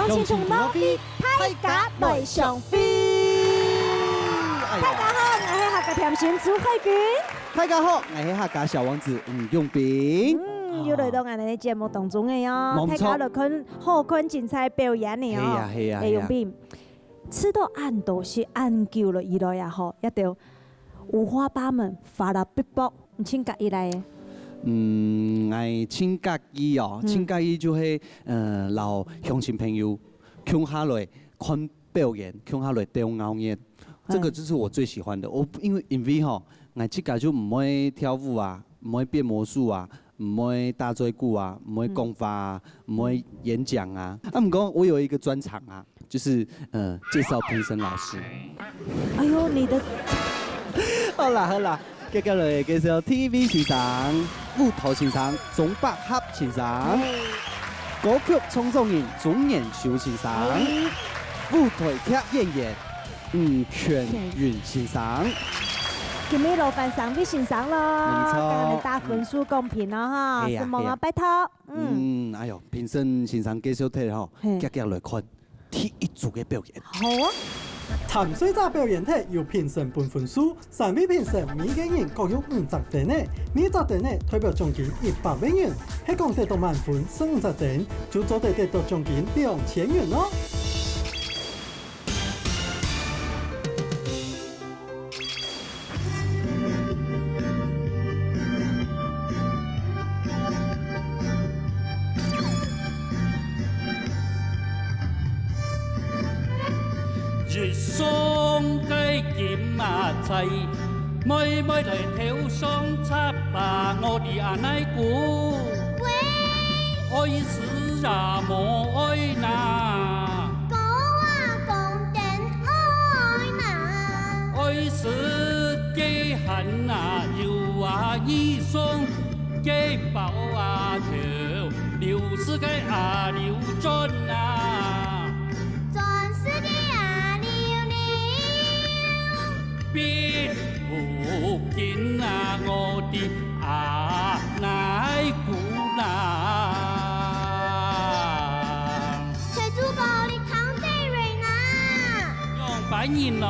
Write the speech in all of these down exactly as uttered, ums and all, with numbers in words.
鄉親朋友，大家來相會。哎呀。大家好，𠊎係客家甜心朱海軍。大家好，𠊎係客家小王子吳永斌。嗯，又來到𠊎等个節目當中个哦，無錯。大家來看，好看精彩表演呢哦。係啊，係啊，係啊。來，永斌，試著恁多食恁久了以來啊吼，一兜五花八門，花啦嗶啵，你盡合意來个？嗯，𠊎盡合意哦，嗯。盡合意就係，呃，摎鄉親朋友共下來看表演，共下來鬥鬧熱，這個就是我最喜歡的。嗯。我，因為，因為吼，𠊎自家就毋會跳舞啊，毋會變魔術啊，毋會打嘴鼓啊，毋會講話啊，嗯。毋會演講啊。啊，毋過我有一個專長啊， 就是，呃，介紹評審老師。哎喲，你的好啦，好啦，接下來介紹T V先生、舞蹈先生鍾百合先生、嘿。歌曲創作人鍾延修先生、嘿。舞台劇演員吳權雲先生。今日勞煩三位先生咯，無錯。同𠊎等打分數公平咯，哈，係啊，係啊。承蒙啊，拜託。嗯。嗯，哎喲，評審先生介紹忒吼，嘿。遽遽來看。 第一組个表演。好啊。淡水仔表演廳由評審分分數，三位評審每個人各有五隻燈仔，每隻燈仔代表獎金一百萬元。係講得到滿分十五隻燈，就做得得到獎金兩千元哦。 一雙个金牙釵，妹妹來頭上插啊，我的阿奶姑。喂。愛死啊，無愛哪。 哥啊，講等愛哪。愛死个還啊有啊，一雙个包啊頭，溜死个阿溜轉啊。轉死个阿溜溜。比 無緊啊，我的阿奶姑娘。財主哥，你聽得來哪？仰般形咯？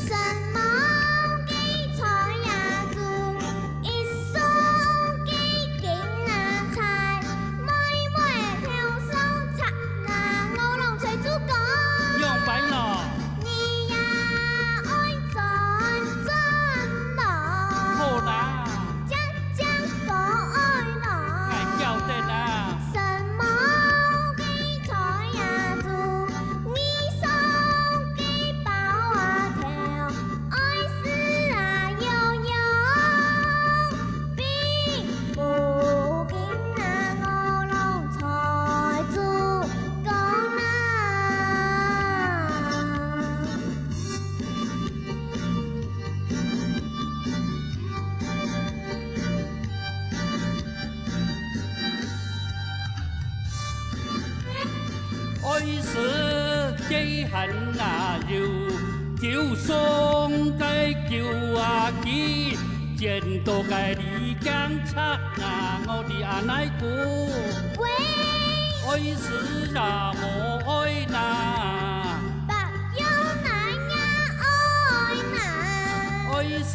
承蒙个財爺祖，一雙个金牙釵，妹妹頭上插，那我郎財主哥。仰般咯？你也愛轉轉無？好啦。正正哥愛無？𠊎曉得啦。承蒙个財爺祖， 你送个包啊頭，愛死啊喲喲，並無緊啊，我郎財主哥啦。 愛死个還啊有，救傷个救啊佢，剪刀个李江策啊，我的阿奶姑。喂！愛死啊無愛哪。 白羊男呀愛男。愛死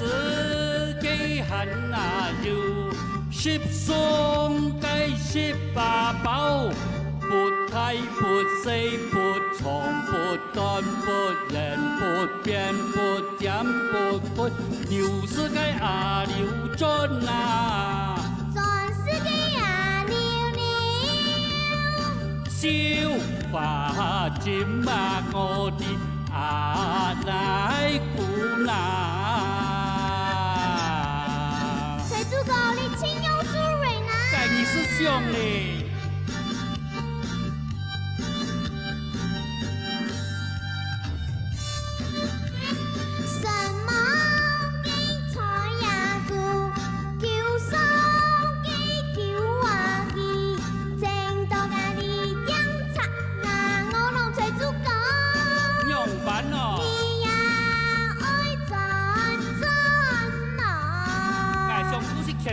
个還啊有，十雙个十八包，不大不細不長不短不圓不扁不尖不寬，溜死个阿溜轉啊。轉死个阿溜溜。 繡花針啊，我的阿奶姑娘。財主哥，你盡有水準啊！該你是想嘞。 承蒙个財爺祖，救傷个救啊佢，剪刀个李江策，那我郎財主哥。仰般哦？你也愛轉轉無？𠊎想出去牽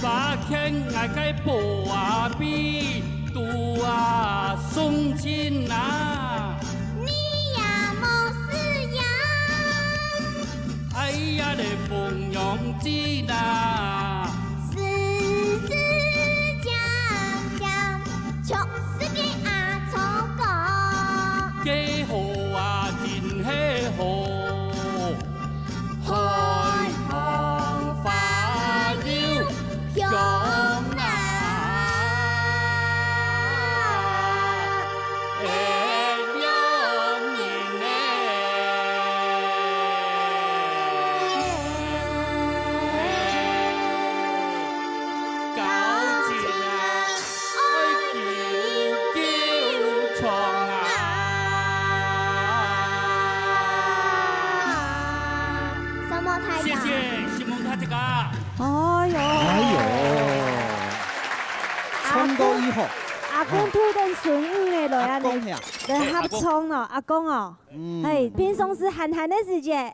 花牽𠊎个寶阿妹，拄啊送親啊。你也無事呀？哎呀，來鳳陽節啊。日子漸漸，像是个阿草哥。个好啊，真係好。 開放花又香啊，會讓人呢，高興啊。 愛久久唱啊！什麼太大？謝謝，承蒙大自家。哎喲，哎喲，唱到以後，阿公，阿公渡等孫女仔來啊，阿公呀，來合唱哦，阿公哦。嗯。嘿，平常時閒閒个時節，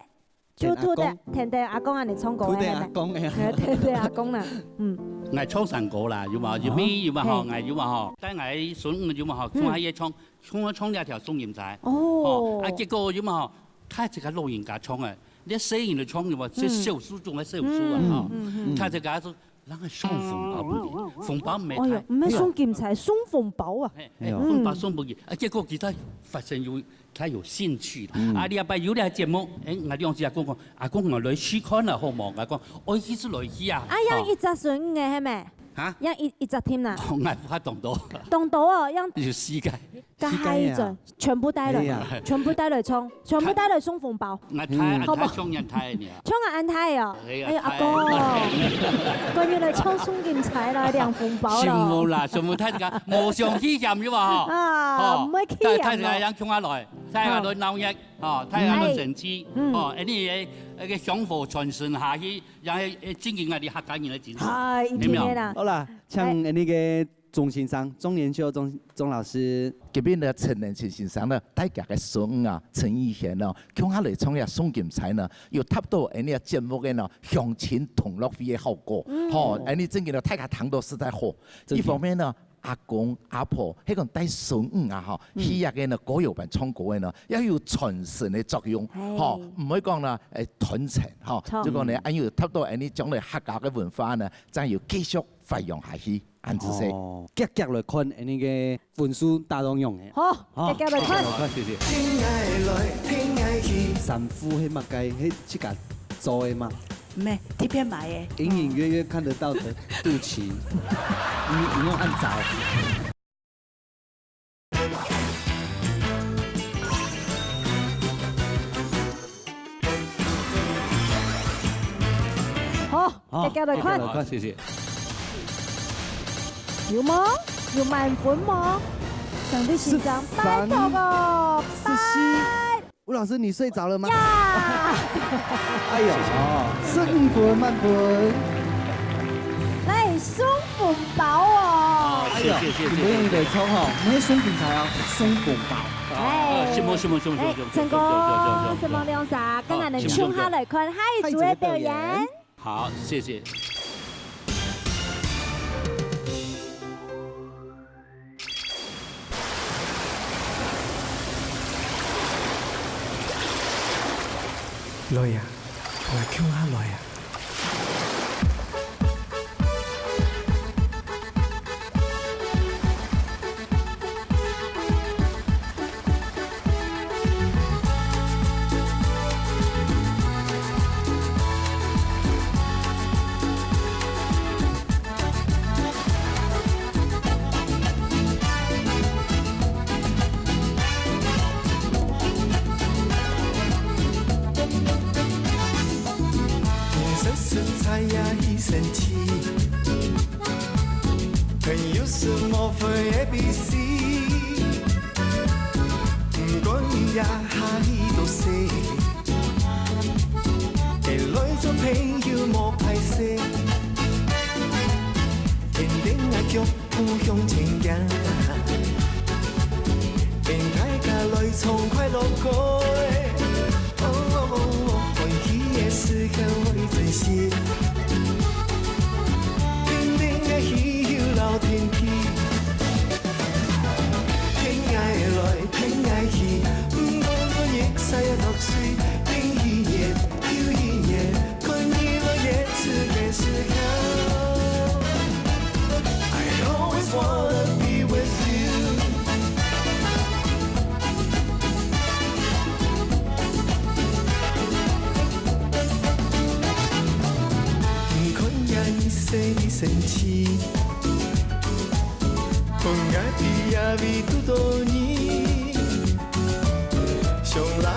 就渡等，渡等阿公恁樣唱歌个，渡等阿公个。嘿，渡等阿公啦，嗯。𠊎唱山歌啦，有無？有咩有無吼？哦。𠊎有無吼？帶𠊎孫女有無吼？嗯。共下也唱，共下唱這條送金釵。哦。吼，啊，結果有無吼？大自家老人家唱个，這細人仔唱有無？這小事中个小事啊，嗯，吼。嗯，嗯，嗯。大自家說， 人愛送紅包分佢，紅包毋係大。哎喲，毋係送金釵，送紅包啊。嘿，哎喲。紅包送分佢，啊，結果佢就發現有，佢有興趣啦。嗯。啊，禮拜有這節目，哎，𠊎兩子阿公講，阿公，𠊎來試看啊，好無？𠊎講，愛去就來去啊。啊，樣一隻孫女个係無？哈？樣一，一隻team啊？哦，𠊎發當多。當多哦，樣有四個。 加下一轉，四個啊。全部帶來，哎呀。全部帶來唱，全部帶來送紅包。𠊎大，嗯。𠊎大，好不好？像恁大个呢。像𠊎恁大个哦。哎呀，哎呀，阿公哦。大。關於來唱送金釵啦，領紅包啦。承蒙啦，承蒙大自家，無想去嫌有無吼？啊，吼，毋會去嫌咯。大，大自家樣共下來，大家來鬧熱，吼，大家來生趣，哎。嗯。吼，恁樣个，那個香火傳承下去，然後，呃，增進𠊎等客家人个精神。哎，一定个啦。有無？好啦，像，哎。呃，那個 鍾先生，鍾年秋鍾，鍾老師。今晡日呢，陳年秋先生呢，帶厥个孫啊，陳奕賢呢，共下來唱這送金釵呢，有達到𠊎等个節目个呢，鄉親同樂會个效果。嗯。吼，恁樣正經呢，大家聽到實在好。真的。一方面呢，阿公阿婆，該講帶孫女啊，吼，嗯。去該个呢，歌謠班唱歌个呢，也有傳承个作用，嘿。吼，毋會講呢，誒，斷層，吼，著。就講呢，嗯。恁樣有達到𠊎等將來客家个文化呢，正有繼續發揚下去。 恁仔細。哦，遽遽來看，恁呢个分數打到仰仔。好，好，遽遽來看。遽遽來看，謝謝。三副係麼个？係自家做个嗎？毋係，特別買个。隱隱約約看得到的肚臍。你，你用按找。 好，好，遽遽來看。遽遽來看，謝謝。有無？有滿分無？上帝先生，十三，拜託哦，十四。拜。吳老師，你睡著了嗎？呀！哎喲，十五分，滿分。來，送紅包哦。好，謝謝，謝謝，謝謝。哎喲，你們有得抽哈，沒送金釵哦，送紅包。哎。哦，承蒙，承蒙，承蒙，哎，承蒙，承蒙，承蒙，承蒙，承蒙。承蒙兩儕，好，承蒙，承蒙。跟俺們共下來看下一組个表演。下一組个表演。好，謝謝。 來啊，來，共下來啊！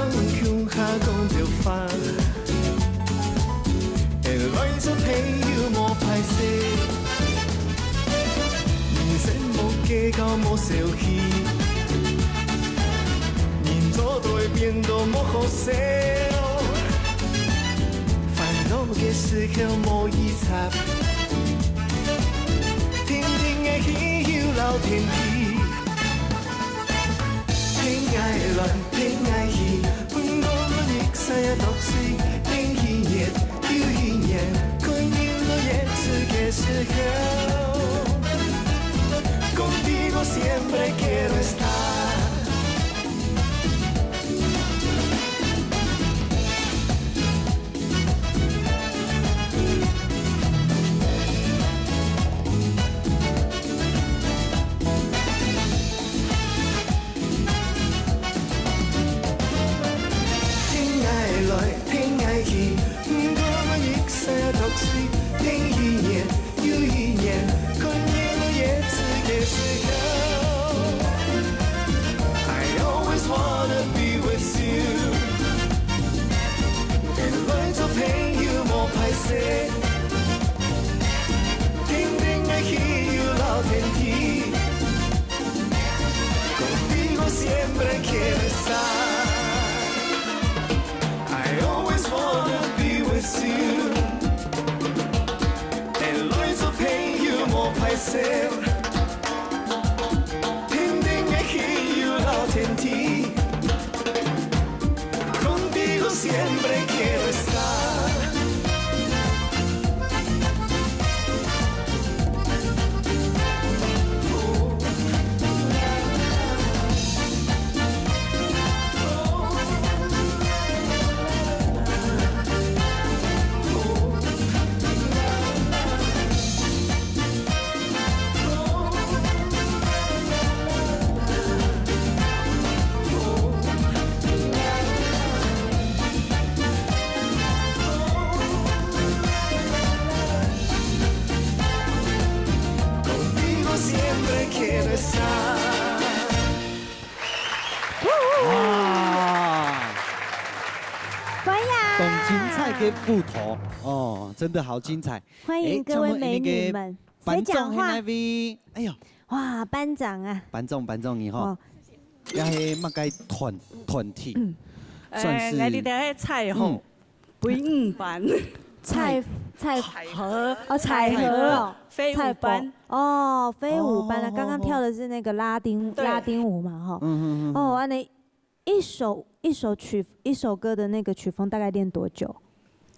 共下講著話，會來做朋友無歹勢。人生無計較無消氣，人做對變到無好勢哦。煩惱个時候無意插，定定个去遊樂天地。 天涯來，天涯去，分我們一世獨睡，天氣熱，又一年，看日落日出个時候，contigo siempre quiero estar。 天涯來，天涯去，毋過一世獨睡，天氣熱，又一年，看日落日出个時候。I always wanna be with you。 來做朋友無歹勢，定定个去遊樂天地。Contigo siempre quiero estar。I always wanna be with you。來做朋友無歹勢，定定个去遊樂天地。 Contigo siempre quiero estar。 Contigo siempre quiero estar。 哇！歡迎！當精彩个舞台哦，真的好精彩。歡迎各位美女們。欸，請問你个班長係哪位？誰講話？哎喲，哇，班長啊！班長，班長你好。哦。這係麼个團，團體？嗯。算是，欸，𠊎這个係菜吼，嗯。飛魚班。菜，菜，河，哦，菜河哦，飛魚班。菜包。哦，飛舞班啊，哦，剛剛跳的是那個拉丁，對。拉丁舞嘛，吼。嗯，嗯，嗯，嗯。哦，按呢 一首，一首曲，一首歌的那個曲風大概練多久？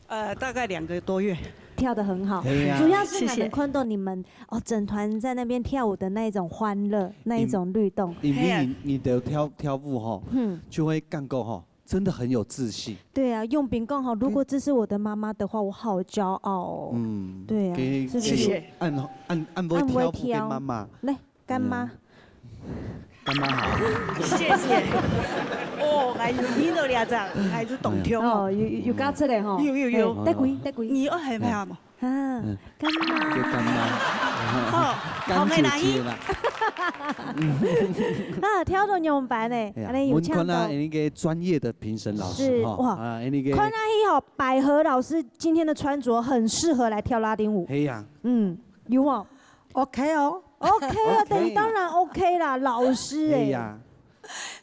呃，大概兩個多月。跳得很好，對呀。主要是還能看到你們，謝謝。哦，整團在那邊跳舞的那一種歡樂，那一種律動。因為你，嘿啊。你的跳，跳舞吼，嗯。就會感覺吼，真的很有自信。對啊，永平講吼，如果這是我的媽媽的話，我好驕傲哦。嗯，對啊，給，是不是？謝謝。恁，恁，恁會跳舞个媽媽。恁會跳。來， 乾媽。嗯。乾媽好。謝謝。哦，𠊎有聽到這隻，𠊎就懂聽哦。哦，有，有，有加出來吼。有，有，有。嘿，得幾，得幾。你愛喊咩啊？啊，嗯。乾媽。就乾媽。好，乾姐姐啦。好，好，好。啊，跳到仰般呢？哎呀，恁呢有嗆到。我們看到那個專業的評審老師哈，是，哇，啊，那個看下去吼，百合老師今天的穿著很適合來跳拉丁舞。嘿呀。嗯，有哦。 OK哦。OK啊，OK啊。等於當然OK啦，老師欸。係啊。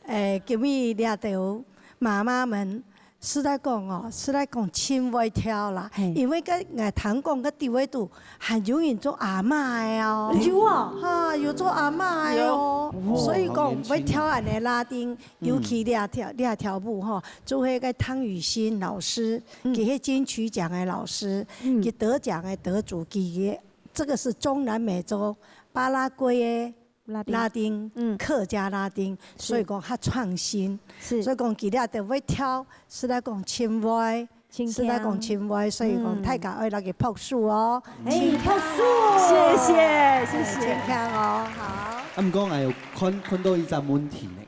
欸，今日這兜媽媽們，實在講哦，實在講真會跳啦。嘿。因為該𠊎聽講，該地位肚還有人做阿嬤个哦。有哦。哈，有做阿嬤个哦。有。哦，所以講，好年輕哦。會跳恁呢拉丁，嗯。尤其這條，這條舞吼，就係該湯雨欣老師，嗯。佢係金曲獎个老師，嗯。佢得獎个得主，佢个 這個是中南美洲巴拉圭个拉丁。拉丁，嗯。客家拉丁，是。所以講較創新。是。所以講佢這兜會跳，實在講真會，真強。實在講真會，所以講，嗯。大家愛來个拍手哦。欸，拍手哦。謝謝，謝謝。真強哦，好。啊，毋過𠊎有看，看到一隻問題呢。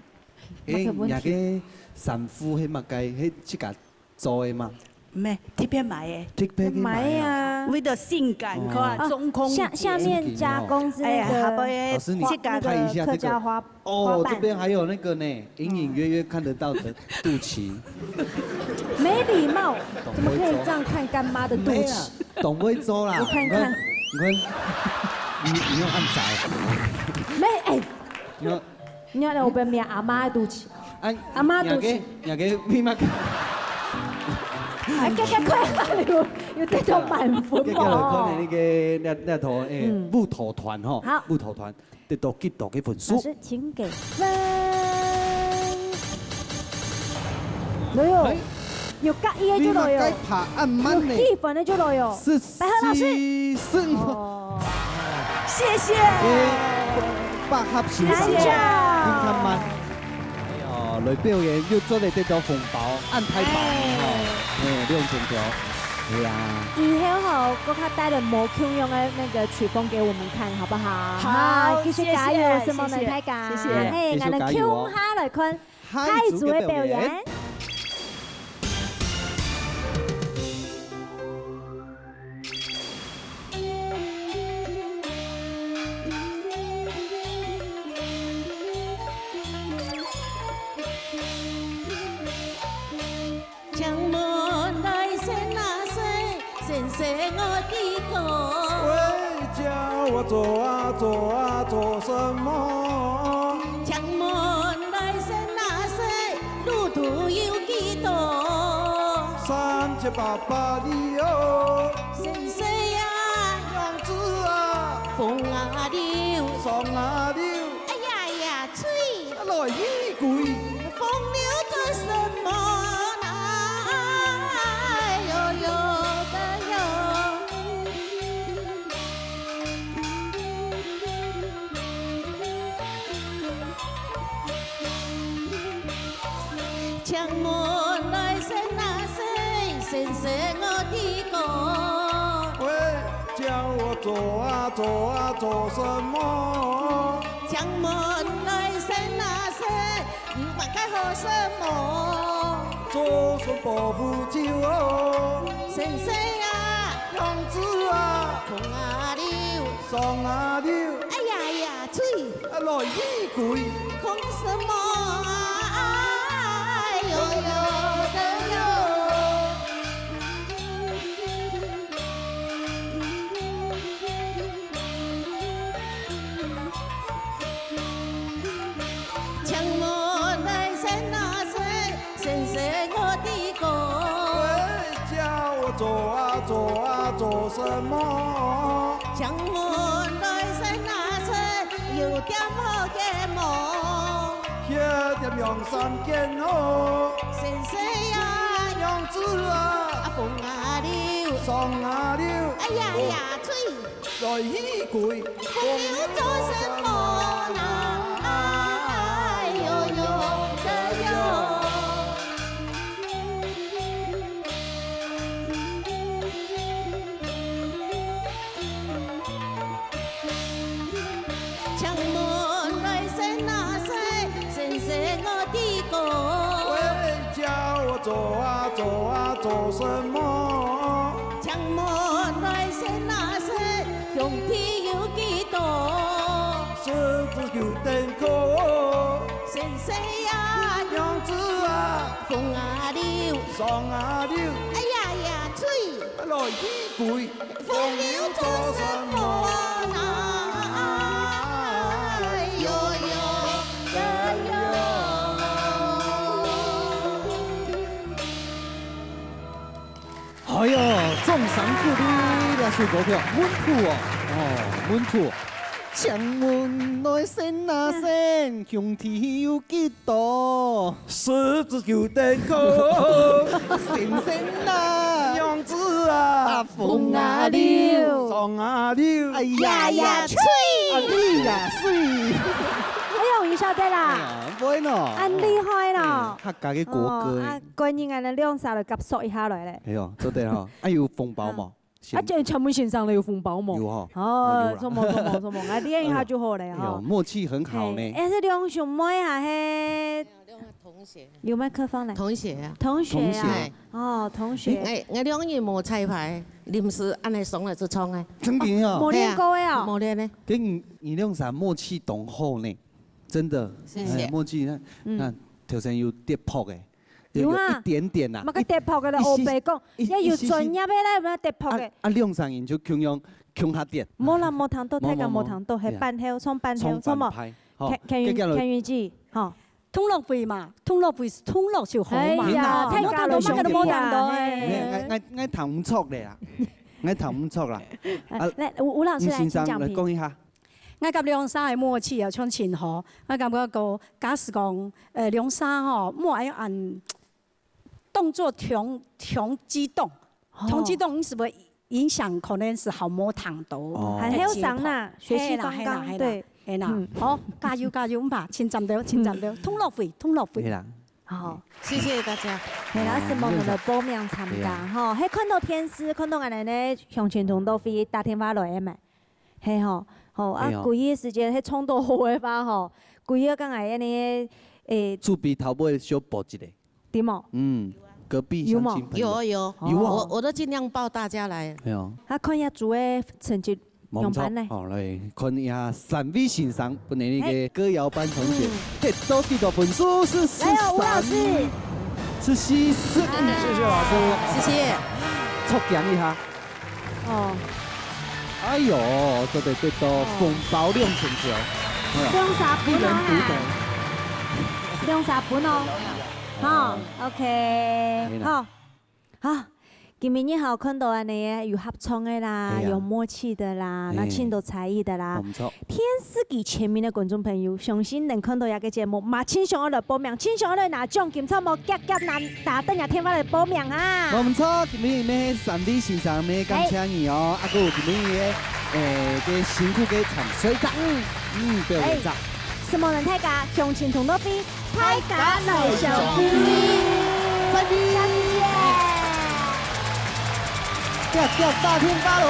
麼个問題？欸，若个衫褲係麼个？係自家做个嗎？毋係，特別買个。特別去買哦。買啊。为了性感，看中空一截。下，下面加工是那个，哎呀，下背老师，你这个拍一下这个。客家花，哦，花瓣。这边还有那个呢，隐隐约约看得到的肚脐。没礼貌，怎么可以这样看干妈的肚脐？没啊，懂不会做啦。我看看。你看，你看，你，你用暗宅。没，哎，你看， 你看，我分明阿媽肚臍。啊，阿媽肚臍。若个，若个，你嘛，啊，這个快樂有，有得到滿分無？這个可能那个，那，那頭，欸，嗯。木頭團吼，好。木頭團得到幾多个分數？老師，請給分。哎喲，哎。有合意个就來喲，你嘛該拍恁慢呢？有氣氛个就來喲。是，白河老師。是，是。哦。 謝謝。欸，百合手法，謝謝。聽看慢。哎喲，來表演又做得得到紅包，恁大方吼。哎。欸，兩千條。哎呀。以後吼，閣較帶點無共樣个那個曲風給我們看，好不好？好，好，繼續加油，謝謝，承蒙大家。謝謝，謝謝。嘿，繼續加油哦。𠊎等共下來看 下一組个表演。下一組个表演。請問來先啊先，先生我知講。喂，叫我做啊做啊做什麼？ 請問來先啊先，路途有幾多？三七八八里哦。先生啊，娘子啊，風啊流，霜啊流。哎呀呀，吹！啊，來一句。風流做什麼呢？哎喲喲的喲。 請問來先啊先，先生我知講。喂，叫我做啊做啊做什麼？請問來先啊先，你還該做什麼？做順保護酒哦。先生啊，娘子啊，風啊流，霜啊流。哎呀呀， 吹。啊，來一句。講什麼啊？哎喲喲的喲。請問來先啊先， 先生我知講。喂，叫我做啊做啊做什麼？請問來先啊先，有店好个無？歇店兩三間哦。先生啊，娘子啊，啊，風啊流，霜啊流。哎呀呀，吹！ 來一句。風流做什麼呢？哎喲喲的喲。請問來先啊先，先生我知講。喂，叫我做啊做啊做什麼？ 請問來先啊先，兄弟有幾多？十指九點九。先生啊，娘子啊，風啊流，霜啊流。哎呀呀，吹！啊，來一句。風流做什麼呢？哎喲喲，哎喲。 哎喲，掌聲鼓勵這首歌曲，穩妥哦，哦，穩妥。請問來先啊先，兄弟有幾多？十指九點九。先生啊，娘子啊，啊，風啊流，霜啊流。哎呀呀，吹！啊，你呀，水！哎喲，你曉得啦。哎呀，會喏。恁厲害啦。嗯，客家个國歌。哦，啊， 關鍵啊，兩儕來合作一下來咧。哎喲，做得吼。啊，有紅包無？啊，先，請問先生咧，有紅包無？有吼。哦，有啦。著無，著無，著無，啊，練一下就好咧，哎喲，吼。默契很好呢。嘿，欸，係兩兄妹啊，係同學。有麥克風來。同學啊。同學啊。同學。哎。哦，同學。哎，𠊎兩人無彩排，臨時恁樣上來就唱个。真个哦。無練過个哦。係啊，無練个。跟你，你兩儕默契當好呢，真的。謝謝。哎，默契，那，嗯。那頭先有跌拍个，有啊。有一點點啦。麼个跌拍个啦，一息，烏白講，一，要有專業个啦，毋係跌拍个。啊，啊，兩儕人就共樣，共下跌。無啦，無聽到，大家無聽到，無，無，無。係半條，唱半條，唱無？唱半拍，吼。Can，can you，結果，can you see？吼。 同樂會嘛，同樂會係同樂就好嘛。哎呀，哦，大家都想聽啊，莫談到，莫談到，嘿。哎。𠊎，𠊎，𠊎聽毋著咧啦，𠊎聽毋著啦。啊，來，吳，吳老師來，吳先生請講評。來講一下。𠊎佮兩儕个默契啊，像真好。𠊎感覺講，假使講，呃，兩儕吼，莫愛恁動作忒，忒激動，哦。忒激動，你係毋係 影響可能係好無聽到。哦。還後生啦，學習剛剛，係啦，係啦，對。係啦。嗯。好，加油，加油，毋怕，請站到，請站到，嗯。同樂會，同樂會。係啦。好。謝謝大家。係啦，係無人來報名參加，哎呀。吼，係看到電視，看到恁樣呢，鄉親同樂會打電話來个嘛。係吼，吼，啊，哎喲。歸个時間，係唱到好个話吼，歸个講來恁樣，誒，準備頭尾小播一下。 對無？嗯，隔壁鄉親朋友。有無？有，有。有啊。我，我都盡量報大家來。哎喲。啊，看一下主委成績仰般呢？無錯，好，來看一下三位先生，分你个歌謠班同學，嗯。得到幾多分數？是十三。來哦，吳老師。是四十五。謝謝老師。謝謝。抽獎一下。 哦。哎喲，做得得到紅包兩千條。哎喲，兩儕分哦，一人獨得。兩儕分哦。好，OK，好。好，今晡日好看到恁樣有合唱个啦，哎呀。有默契个啦，哎。那盡多才藝个啦。無錯。電視機前面个觀眾朋友，相信能看到這個節目，嘛盡想愛來報名，盡想愛來拿獎金，著無？遽遽拿 打電話來報名啊。無毋著，今晡日係三位先生，也感謝你哦。啊，還有今晡日个，誒，个辛苦个參賽者。嗯。嗯，表演者。哎，承蒙大家，鄉親同樂會，大家來相會。再見。下次見。遽遽打電話囉。